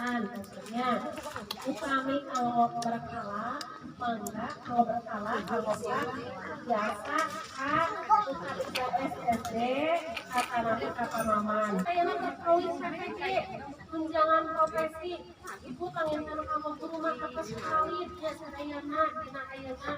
Kecamatan maksudnya. Upami kalau berkala, mangga kalau berkala kalau biasa ka UKS SD atanapi ka Pamaman. Ayeuna terkawis PPG tunjangan profesi, Ibu panginten kanggo guru mah atos kawit ya sadayana dina ayeuna,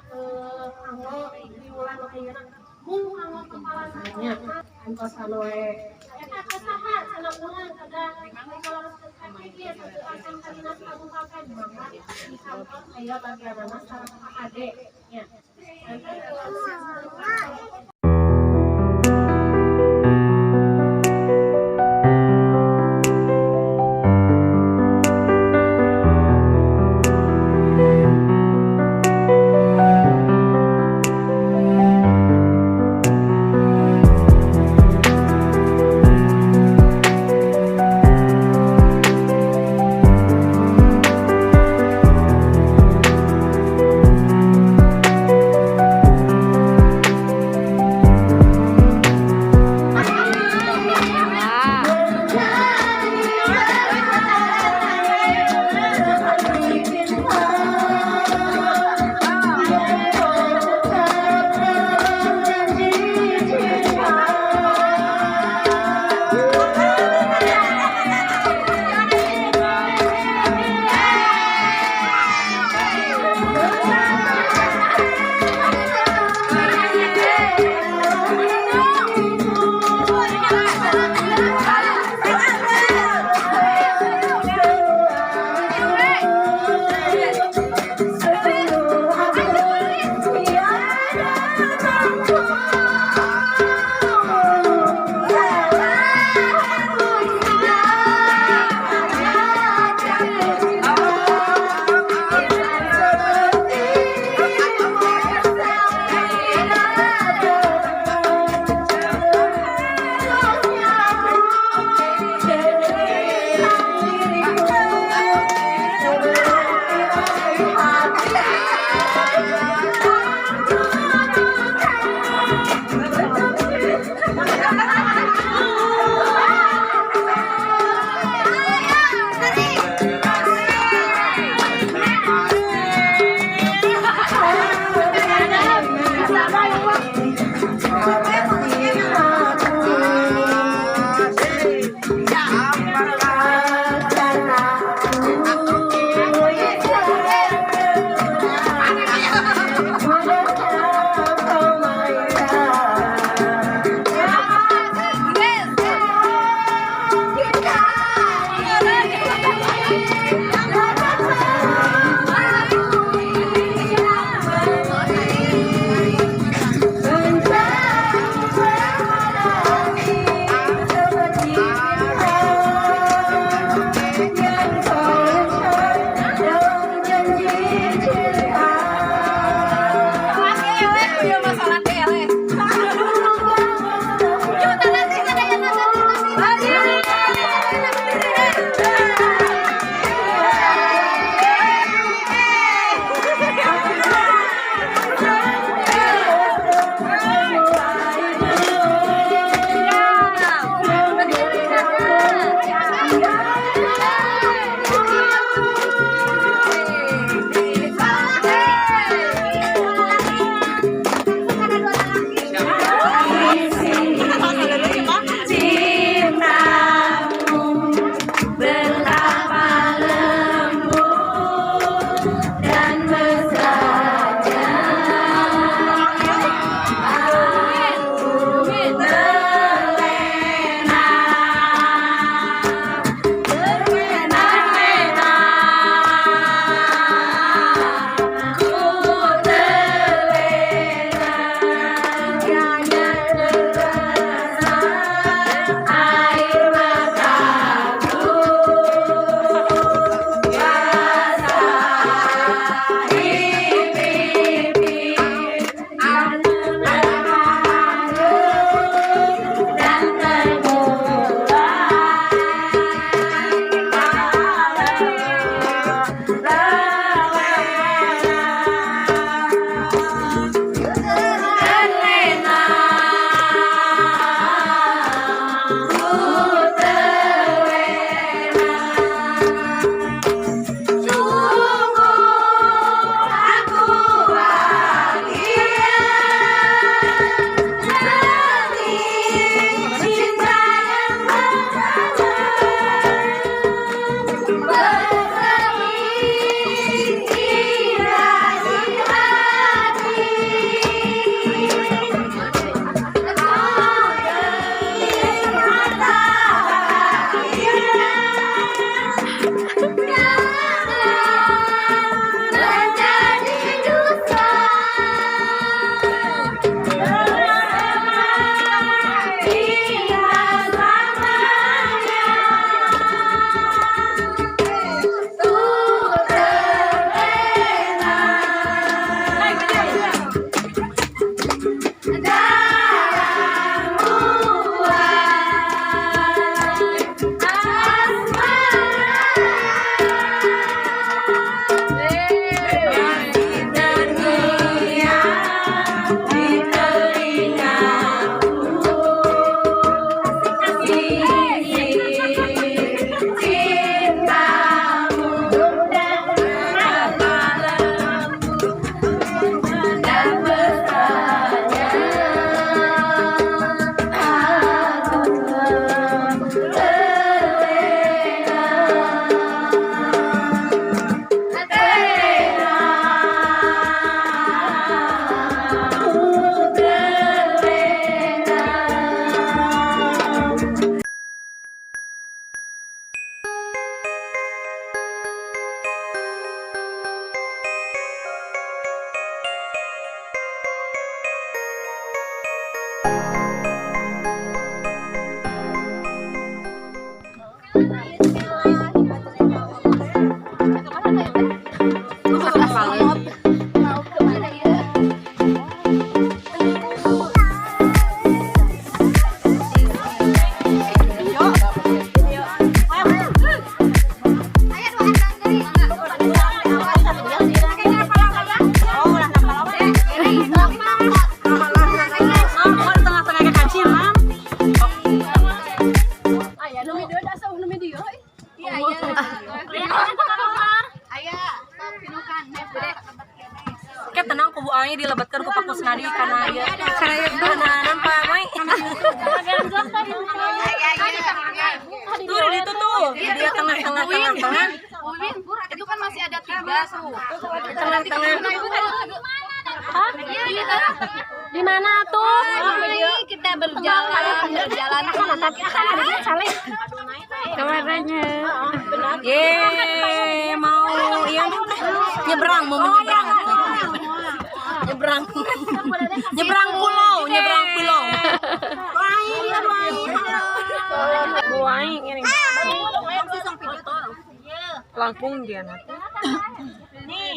kanggo triwulan ayeuna mung kanggo kepala sekolah antosan we eta ka saha cenah urang kedah dikalereskeun PPG satu ka dinas kabupaten, mangga di kantor aya bagianana sareng Pak Ade nya. Janten. Apaleun. Mau kemana ya? Mau di tengah-tengah ke kancil, Mam. Aya nu video asa nu video. Iya, iya. Aya, sok pinukan. Kayak tenang ku Bu Ai dilebetkeun ku Pak Kusnadi kana ieu. Kana ieu kana nampak mai. Tuh di ditu tuh, di dia tengah-tengah tengah-tengah. Uwin, itu kan masih ada tiga tuh. Tengah-tengah. Di mana tuh? Kita berjalan, berjalan. Kamarnya. Ye, mau iya nyebrang, mau menyeberang. Nyebrang. Nyebrang pulau, nyebrang pulau. Wai, wai, halo. Wai, ini. Langkung dia nanti. Nih.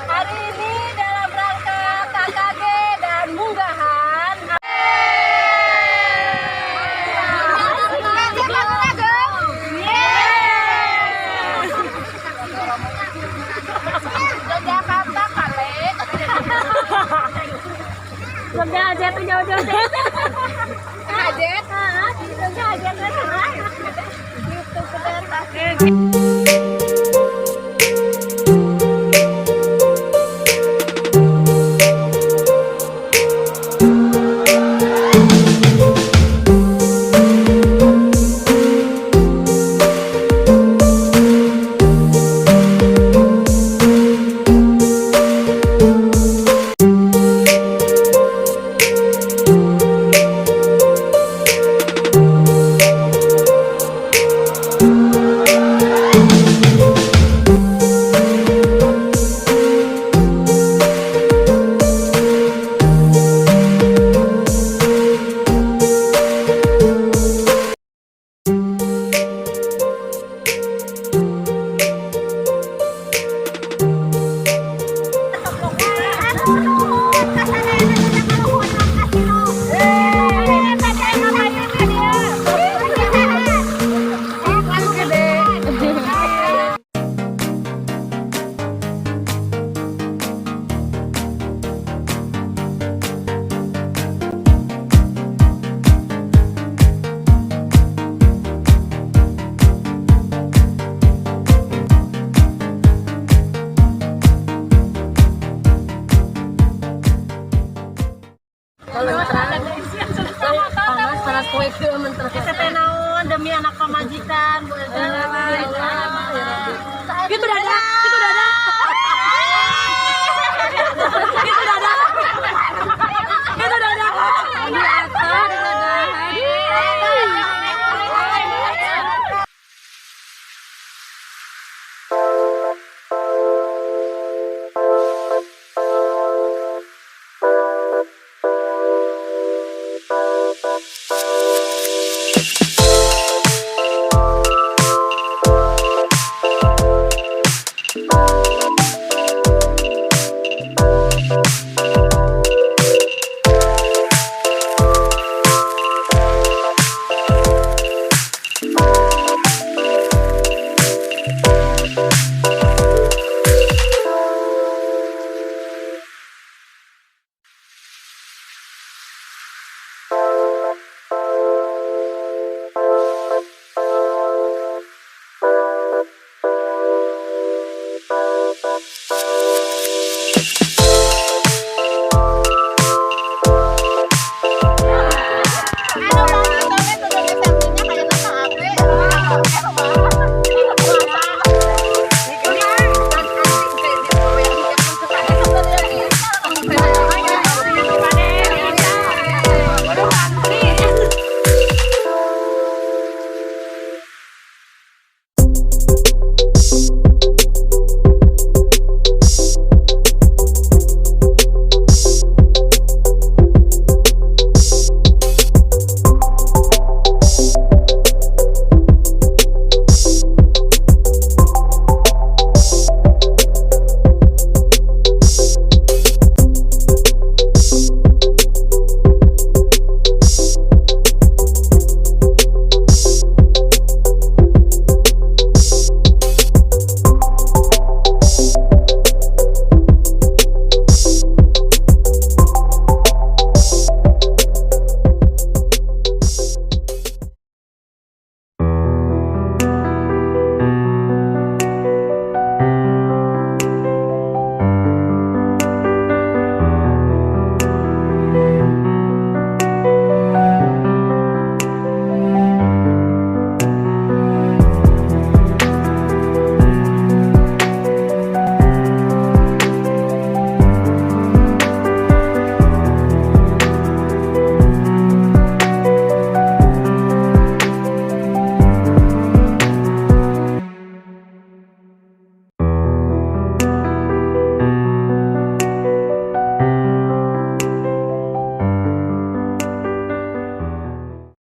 Hari ini dalam rangka KKG dan munggahan. Jakarta kali. Jogja aja tuh jauh-jauh. Kajet. Jogja aja tuh. Gitu ke. Panas, panas kue ke menteri. Kita teh naon demi anak pamajikan, Bu Elda. Itu udah ada.